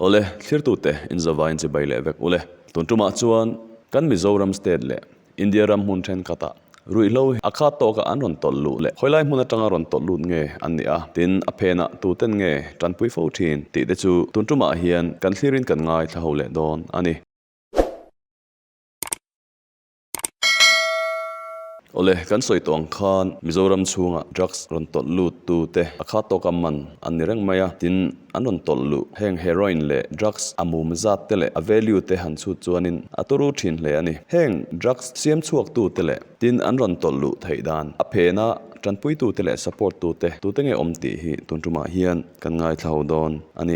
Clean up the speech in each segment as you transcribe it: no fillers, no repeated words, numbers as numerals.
Awle, thlirtute inzavain chibai leh vek ule. Tun tumah chuan kan Mizoram state leh India ram hmun thenkhatah ruihhlo hi a khat tawka an rawn tawlh luh leh khawilai hmun atanga rawn tawlh lut nge an nih a, tin a phenah tuten nge tanpui fo thin tih te chu tun tumah hian kan thlirin kan ngaithla ho leh dawn a ni. Awle, kan sawi tawh ang khan Mizoram chhunga drugs rawn tawlh lut tu te a khat tawka man an ni reng mai a, tin an rawn tawlh luh heng heroin leh drugs a mum zat te leh a value te han chhut chuanin a turu thin hle a ni. Heng drugs siam chhuak tu te leh tin an rawn tawlh luh theih dan a phena tanpui tu te leh support tu te tute nge awm tih hi tun tumah hian kan ngaithla ho dawn a ni.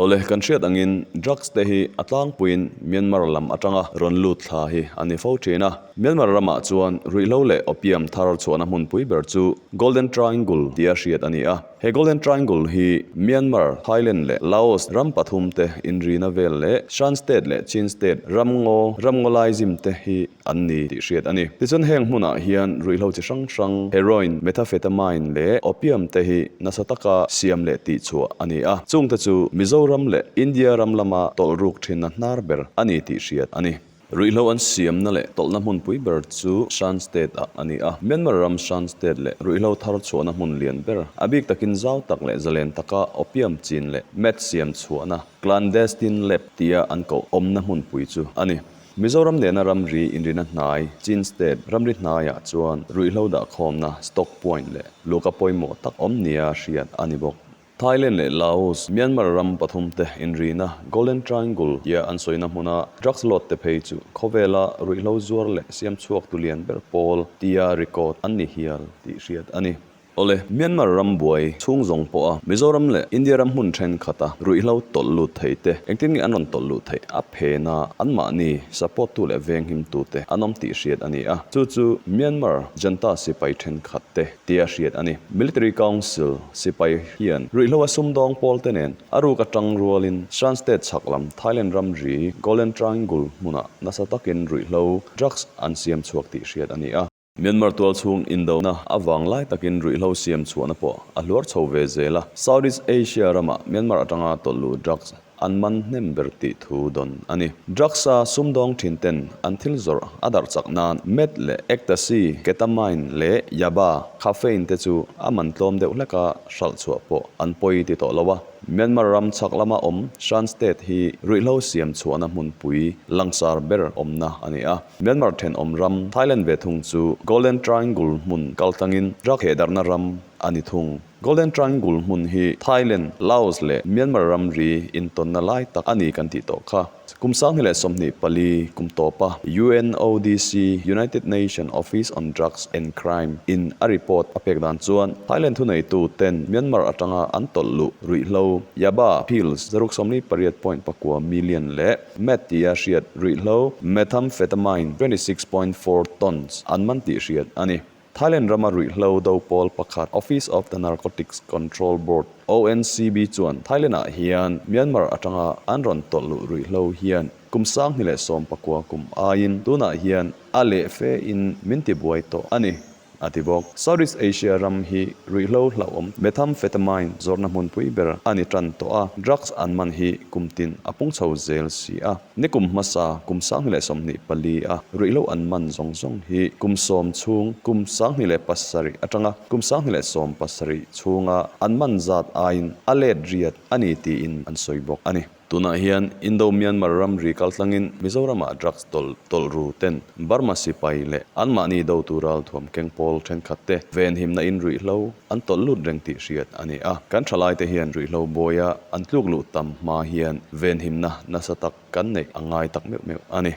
Awle, kan hriat angin drugs te hi a tlangpuiin Myanmar lam atanga rawn lut thla hi a ni fo thin a. Myanmar ramah chuan ruihhlo leh opium thar chhuahna hmunpui ber chu Golden Triangle tia hriat a ni a. He Golden Triangle hi Myanmar, Thailand leh Laos ram pathum te inrina vel leh Shan State leh Chin State ramngaw ramngaw laizim te hi an ni tih hriat a ni. Tichuan heng hmunah hian ruihhlo chi hrang hrang, heroin, methamphetamine leh opium te hi nasa taka siam leh tihchhuah a ni a, chungte chu Mizoram leh India ram lama tawlh ruk thinna hnar ber a ni tih hriat a ni. Ruihhlo an siamna leh tawlhna hmunpui ber chu Shan State ah a ni a, Myanmar ram Shan State leh ruihhlo thar chhuahna hmun lian ber, a bik takin zau tak leh zalen taka opium chin leh meth siam chhuahna, clandestine lab tia an koh awmna hmunpui chu a ni. Mizoram nena ramri inrina hnai, Chin State ramri hnaiah chuan ruihhlo dahkhawmna, stock point, leh luka pawimawh tak awm nia hriat a ni bawk. Thailand leh Laos, Myanmar ram pathumte inrina Golden Triangle tia an sawina hmuna drugs lord te phei chu khawvela ruihhlo zuar leh siam chhuak tu lian ber pawl tia record an ni hial tih hriat a ni. Awle, Myanmar ram buai chhung zawng pawha Mizoram leh India ram hmun thenkhat a ruihhlo tawlh lut thei te, engtin nge an rawn tawlh luh theih? A phena anmahni support tu leh venghim tu te an awm tih hriat a ni a, chu chu Myanmar Junta sipai thenkhat te tia hriat a ni. Military Council sipai hian ruihhlo a sumdawng pawl te nen a ruk atang rualin Shan State chhak lam Thailand ramri Golden Triangle hmunah nasa takin ruihhlo drugs an siam chhuak tih hriat a ni a. Myanmar tual chhung indona avang lai takin ruihhlo siam chhuahna pawh a hluar chho ve zel a, Southeast Asia ramah Myanmar atanga tawlh luh drugs an man hnem ber tih thu dawn a ni. Drugs-a sumdawng thin ten an thil zawrh a darh chak nan meth leh ecstasy, ketamine leh yaba, caffeine te chu a man tlawm deuh hleka hralh chhuah pawh an pawi ti tawh lo a. Myanmar ram chhak lama awm Shan State hi ruihhlo siam chhuahna hmunpui langsar ber awmna a ni a. Myanmar thenawm ram Thailand ve thung chu Golden Triangle hmun kaltlangin drug hehdarhna ram a ni thung. Golden Triangle hmun hi Thailand, Laos leh Myanmar ramri intawnna lai tak a ni kan tih tawh kha. Kum 2024 kum tawpa UNODC, United Nation Office on Drugs and Crime, in a report a pek dan chuan Thailand thuneitu ten Myanmar atanga an tawlh luh ruihhlo, Yaba pills, 68.9 million leh Meth tia hriat ruihhlo, methamphetamine, 26.4 tons, an man tih hriat a ni. Thailand rama ruihhlo do pawl pakhat Office of the Narcotics Control Board, ONCB, chuan Thailand-ah hian Myanmar atanga an rawn tawlh luh ruihhlo hian kum 2019 kum aiin tunah hian a leh fe in min tibuai tawh a ni. A ti bawk. Southeast Asia ram hi ruihhlo hlauhawm methamphetamine zawrhna hmunpui ber a ni tan tawh a, drugs an man hi kum tin a pung chho zel si a. Nikum hmasa kum 2024 a ruihhlo an man zawng zawng hi kum sawm chhung kum 2007 atanga kum 2017 chhunga an man zat aiin a let riat a ni tiin an sawi bawk a ni. Tunah hian Indo-Myanmar ramri kaltlangin Mizoramah drugs tawlh tawlh ru ten Burma sipai leh anmahni dotu ralthuam keng pawl thenkhat te venhimna in ruihhlo an tawlh lut reng tih hriat a ni a. Kan thalaite hian ruihhlo bawia an tluk luh tam hma hian venhimna nasa tak kan neih a ngai tak meuh meuh a ni.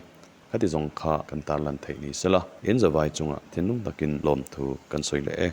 Khati zawng kha kan tarlan theih ni sela, in zavai chungah thinlung takin lawmthu kan sawi leh e.